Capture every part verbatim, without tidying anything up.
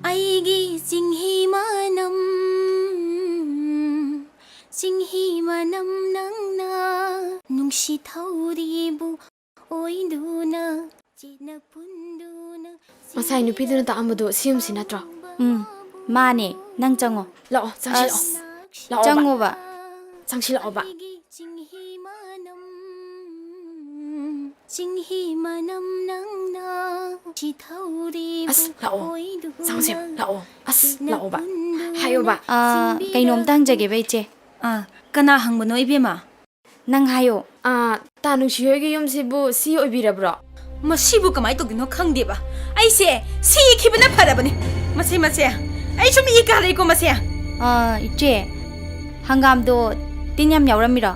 ꯑꯩꯒꯤ ꯆꯤꯡꯍꯤ ꯃꯅꯝ, ꯆꯤꯡꯍꯤ ꯃꯅꯝ ꯅꯪꯅ ꯅꯨꯡꯁꯤ ꯊꯧꯔꯤꯕꯨ ꯑꯣꯏꯗꯨꯅ ꯆꯦꯠꯅ ꯄꯨꯟꯗꯨꯅ ꯉꯁꯥꯏ ꯅꯨꯄꯤꯗꯨꯅ ꯇꯥꯛꯑꯝꯕꯗꯣ ꯁꯤ ꯌꯨꯝꯁꯤ ꯅꯠꯇ꯭ꯔꯣ? ꯎꯝ, ꯃꯥꯅꯦ꯫ ꯅꯪ ꯆꯪꯉꯣ꯫ ꯂꯥꯛꯑꯣ, ꯆꯪꯁꯤꯜꯂꯛꯑꯣ꯫ ꯑꯁ, ꯂꯥꯛꯑꯣꯕ꯫ ꯆꯪꯉꯣꯕ꯫ ꯆꯪꯁꯤꯜꯂꯛꯑꯣꯕ꯫ ꯑꯩꯒꯤ ꯆꯤꯡꯍꯤ ꯃꯅꯝ, ꯆꯤꯡꯍꯤ ꯃꯅꯝ ꯅꯪꯅ ꯁꯤ ꯊꯧꯔꯤꯕꯨ ꯑꯁ, ꯂꯥꯛꯑꯣ꯫ ꯑꯣꯏꯗꯨꯅ ꯆꯪꯁꯦ, ꯂꯥꯛꯑꯣ꯫ ꯑꯁ, ꯆꯦꯠꯅ ꯂꯥꯛꯑꯣꯕ꯫ ꯄꯨꯟꯗꯨꯅ ꯍꯥꯏꯌꯣꯕ꯫ ꯑꯥ, ꯁꯤꯡꯕꯤꯔ ꯀꯩꯅꯣꯝꯇ ꯍꯪꯖꯒꯦꯕ, ꯏꯆꯦ꯫ ꯑꯥ, ꯀꯅꯥ ꯍꯪꯕꯅꯣ, ꯏꯕꯦꯝꯃ? ꯅꯪ ꯍꯥꯏꯌꯣ꯫ ꯑꯥ, ꯇꯥ ꯅꯨꯡꯁꯤ ꯍꯣꯏꯒꯤ ꯌꯨꯝꯁꯤꯕꯨ ꯁꯤ ꯑꯣꯏꯕꯤꯔꯕ꯭ꯔꯣ? ꯃꯁꯤꯕꯨ ꯀꯃꯥꯏ ꯇꯧꯗꯣꯏꯅꯣ ꯈꯪꯗꯦꯕ꯫ ꯑꯩꯁꯦ ꯁꯤꯈꯤꯕꯅ ꯐꯔꯕꯅꯦ꯫ ꯃꯁꯦ, ꯃꯁꯦ꯫ ꯑꯩ ꯁꯨꯝ ꯏ ꯀꯥꯔꯛꯏꯀꯣ, ꯃꯁꯦ꯫ ꯑꯥ, ꯏꯆꯦ, ꯍꯪꯒꯥꯝꯗꯣ ꯇꯤꯟ ꯌꯥꯝ ꯌꯥꯎꯔꯝꯃꯤꯔꯣ?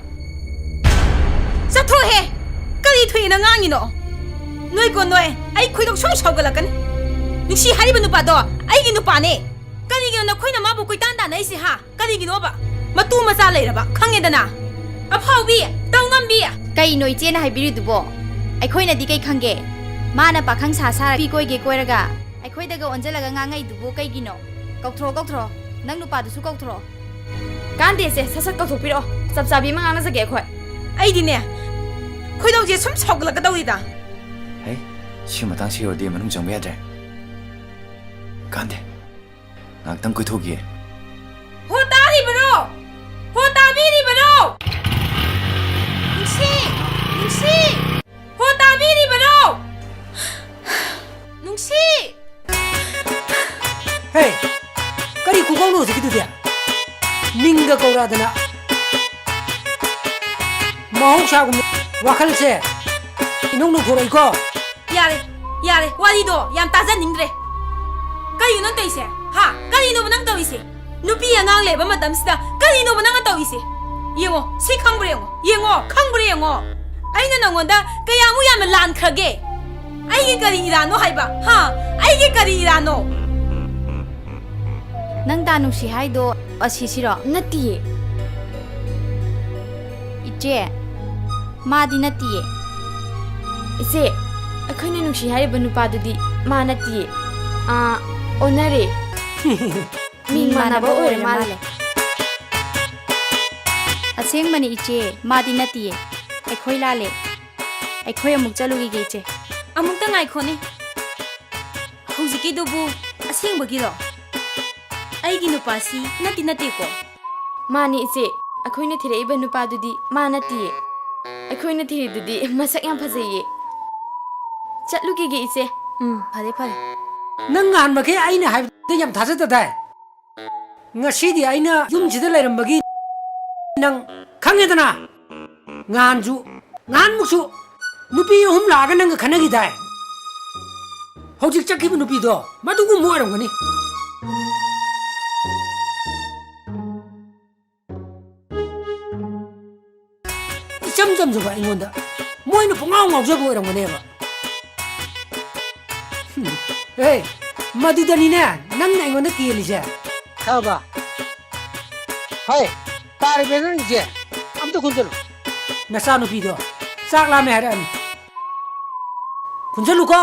ꯆꯠꯊꯣꯛꯍꯦ! ꯀꯔꯤ ꯊꯣꯛꯑꯦꯅ ꯉꯥꯡꯉꯤꯅꯣ? ꯅꯣꯏꯀꯣ ꯅꯣꯏ, ꯑꯩ ꯈꯣꯏꯗꯧ ꯁꯨꯝ ꯁꯥꯎꯒꯠꯂꯛꯀꯅꯤ꯫ ꯅꯨꯡꯁꯤ ꯍꯥꯏꯔꯤꯕ ꯅꯨꯄꯥꯗꯣ ꯑꯩꯒꯤ ꯅꯨꯄꯥꯅꯦ꯫ ꯀꯔꯤꯒꯤꯅꯣ ꯅꯈꯣꯏꯅ ꯃꯥꯕꯨ ꯀꯣꯏꯇꯥꯟ ꯇꯥꯟꯅꯔꯤꯁꯦ, ꯍꯥ? ꯀꯔꯤꯒꯤꯅꯣꯕ? ꯃꯇꯨ ꯃꯆꯥ ꯂꯩꯔꯕ ꯈꯪꯉꯦꯗꯅ꯫ ꯑꯐꯥꯎꯕꯤ, ꯇꯧ ꯉꯝꯕꯤ꯫ ꯀꯩꯅꯣ ꯏꯆꯦꯅ ꯍꯥꯏꯕꯤꯔꯤꯗꯨꯕꯣ? ꯑꯩꯈꯣꯏꯅꯗꯤ ꯀꯩ ꯈꯪꯒꯦ? ꯃꯥꯅ ꯄꯥꯈꯪ ꯁꯥ ꯁꯥꯔ ꯅꯨꯄꯤ ꯀꯣꯏꯒꯦ ꯀꯣꯏꯔꯒ ꯑꯩꯈꯣꯏꯗꯒ ꯑꯣꯟꯁꯤꯜꯂꯒ ꯉꯥꯡꯉꯛꯏꯗꯨꯕꯨ ꯀꯩꯒꯤꯅꯣ? ꯀꯧꯊ꯭ꯔꯣ, ꯀꯧꯊ꯭ꯔꯣ꯫ ꯅꯪ ꯅꯨꯄꯥꯗꯨꯁꯨ ꯀꯧꯊ꯭ꯔꯣ꯫ ꯀꯥꯟꯗꯦꯁꯦ, ꯁꯠ ꯁꯠ ꯀꯧꯊꯣꯛꯄꯤꯔꯛꯑꯣ꯫ ꯆꯞ ꯆꯥꯕꯤ ꯑꯃ ꯉꯥꯡꯅꯖꯒꯦ ꯑꯩꯈꯣꯏ꯫ ꯑꯩꯗꯤꯅꯦ, ꯈꯣꯏꯗꯧꯁꯦ ꯁꯨꯝ ꯁꯥꯎꯒꯠꯂꯛꯀꯗꯧꯔꯤꯗ꯫ ꯍꯩ, ꯁꯤ ꯃꯇꯥꯡꯁꯤ ꯌꯧꯔꯗꯤ ꯃꯅꯨꯡ ꯆꯪꯕ ꯌꯥꯗ꯭ꯔꯦ꯫ ꯀꯥꯟꯗꯦ꯫ ꯉꯥꯏꯍꯥꯛꯇꯪ ꯀꯣꯏꯊꯣꯛꯈꯤꯒꯦ꯫ ꯍꯣ ꯇꯥꯔꯤꯕꯔꯣ? ꯍꯣ ꯇꯥꯕꯤꯔꯤꯕꯔꯣ? ꯅꯨꯡꯁꯤ! ꯅꯨꯡꯁꯤ! ꯍꯣ ꯇꯥꯕꯤꯔꯤꯕꯔꯣ? ꯅꯨꯡꯁꯤ! ꯍꯦ! ꯀꯔꯤ ꯈꯨꯀꯧꯅꯣ ꯍꯧꯖꯤꯛꯀꯤꯗꯨꯗꯤ? ꯃꯤꯡꯒ ꯀꯧꯔꯛꯑꯗꯅ꯫ ꯃꯍꯧꯁꯥꯒꯨꯝꯅ ꯋꯥꯈꯜꯁꯦ ꯏꯅꯧ ꯅꯧꯊꯣꯔꯛꯏꯀꯣ꯫ ꯌꯥꯔꯦ, ꯌꯥꯔꯦ, ꯋꯥꯔꯤꯗꯣ ꯌꯥꯝ ꯇꯥꯖꯅꯤꯡꯗ꯭ꯔꯦ꯫ ꯀꯔꯤꯅꯣ ꯅꯪ ꯇꯧꯔꯤꯁꯦ? ꯍꯥ? ꯀꯔꯤꯅꯣꯕ ꯅꯪ ꯇꯧꯔꯤꯁꯦ? ꯅꯨꯄꯤ ꯑꯉꯥꯡ ꯂꯩꯕ ꯃꯇꯝꯁꯤꯗ ꯀꯔꯤꯅꯣꯕ ꯅꯪꯅ ꯇꯧꯔꯤꯁꯦ? ꯌꯦꯡꯉꯣ, ꯁꯤ ꯈꯪꯕ꯭ꯔꯥ ꯌꯦꯡꯉꯣ, ꯌꯦꯡꯉꯣ, ꯈꯪꯕ꯭ꯔꯥ ꯌꯦꯡꯉꯣ꯫ ꯑꯩꯅ ꯅꯪꯉꯣꯟꯗ ꯀꯌꯥꯃꯨꯛ ꯌꯥꯝꯅ ꯂꯥꯟꯈ꯭ꯔꯒꯦ? ꯑꯩꯒꯤ ꯀꯔꯤ ꯏꯔꯥꯟꯅꯣ ꯍꯥꯏꯕ? ꯍꯥ? ꯑꯩꯒꯤ ꯀꯔꯤ ꯏꯔꯥꯟꯅꯣ? ꯅꯪ ꯇꯥ ꯅꯨꯡꯁꯤ ꯍꯥꯏꯗꯣ ꯑꯁꯤꯁꯤꯔꯣ? ꯅꯠꯇꯤꯌꯦ꯫ ꯏꯆꯦ, ꯃꯥꯗꯤ ꯅꯠꯇꯤꯌꯦ꯫ ꯏꯆꯦ, ꯑꯩꯈꯣꯏꯅ ꯅꯨꯡꯁꯤ ꯍꯥꯏꯔꯤꯕ ꯅꯨꯄꯥꯗꯨꯗꯤ ꯃꯥ ꯅꯠꯇꯤꯌꯦ꯫ ꯑꯥ, ꯑꯣꯟꯅꯔꯦ꯫ ꯃꯤꯡ ꯃꯥꯟꯅꯕ ꯑꯣꯏꯔ ꯃꯥꯜꯂꯦ꯫ ꯑꯁꯦꯡꯕꯅꯤ ꯏꯆꯦ, ꯃꯥꯗꯤ ꯅꯠꯇꯤꯌꯦ꯫ ꯑꯩꯈꯣꯏ ꯂꯥꯜꯂꯦ꯫ ꯑꯩꯈꯣꯏ ꯑꯃꯨꯛ ꯆꯠꯂꯨꯈꯤꯒꯦ ꯏꯆꯦ꯫ ꯑꯃꯨꯛꯇ ꯉꯥꯏꯈꯣꯅꯦ꯫ ꯍꯧꯖꯤꯛꯀꯤꯗꯨꯕꯨ ꯑꯁꯦꯡꯕꯒꯤꯔꯣ? ꯑꯩꯒꯤ ꯅꯨꯄꯥꯁꯤ ꯅꯠꯇꯤ ꯅꯠꯇꯦꯀꯣ? ꯃꯥꯅꯤ ꯏꯆꯦ, ꯑꯩꯈꯣꯏꯅ ꯊꯤꯔꯛꯏꯕ ꯅꯨꯄꯥꯗꯨꯗꯤ ꯃꯥ ꯅꯠꯇꯤꯌꯦ꯫ ꯑꯩꯈꯣꯏꯅ ꯊꯤꯔꯤꯗꯨꯗꯤ ꯃꯁꯛ ꯌꯥꯝ ꯐꯖꯩꯌꯦ꯫ ꯆꯠꯂꯨꯈꯤꯒꯦ ꯏꯆꯦ꯫ ꯎꯝ, ꯐꯔꯦ ꯐꯔꯦ꯫ ꯅꯪ ꯅꯍꯥꯟꯃꯈꯩ ꯑꯩꯅ ꯍꯥꯏꯕꯗ ꯌꯥꯝ ꯊꯥꯖꯗꯗꯥꯏ? ꯉꯁꯤꯗꯤ ꯑꯩꯅ ꯌꯨꯝꯁꯤꯗ ꯂꯩꯔꯝꯕꯒꯤ ꯅꯪ ꯈꯪꯉꯦꯗꯅ? ꯉꯍꯥꯟꯁꯨ, ꯉꯍꯥꯟꯃꯨꯛꯁꯨ ꯅꯨꯄꯤ ꯑꯍꯨꯝ ꯂꯥꯛꯑꯒ ꯅꯪꯒ ꯈꯟꯅꯈꯤꯗꯥꯏ? ꯍꯧꯖꯤꯛ ꯆꯠꯈꯤꯕ ꯅꯨꯄꯤꯗꯣ ꯃꯗꯨꯒꯨꯝꯕ ꯑꯣꯏꯔꯝꯒꯅꯤ꯫ ꯏꯆꯝ ꯆꯝꯖꯕ ꯑꯩꯉꯣꯟꯗ ꯃꯣꯏꯅ ꯄꯨꯡꯉꯥꯎ ꯉꯥꯎꯖꯕ ꯑꯣꯏꯔꯝꯒꯅꯦꯕ꯫ ꯍꯝ, ꯑꯦ, ꯃꯗꯨꯗꯅꯤꯅꯦ ꯅꯪꯅ ꯑꯩꯉꯣꯟꯗ ꯀꯦꯜꯂꯤꯁꯦ꯫ ꯈꯪꯉꯕ? ꯍꯣꯏ, ꯇꯥꯔꯤꯕ꯭ꯔꯥ ꯅꯪꯒꯤꯁꯦ? ꯑꯝꯇ ꯈꯨꯟꯖꯜꯂꯨ꯫ ꯅꯆꯥꯅꯨꯄꯤꯗꯣ ꯆꯥꯛ ꯂꯥꯝꯃꯦ ꯍꯥꯏꯔꯛꯑꯅꯤ꯫ ꯈꯨꯟꯖꯜꯂꯨꯀꯣ꯫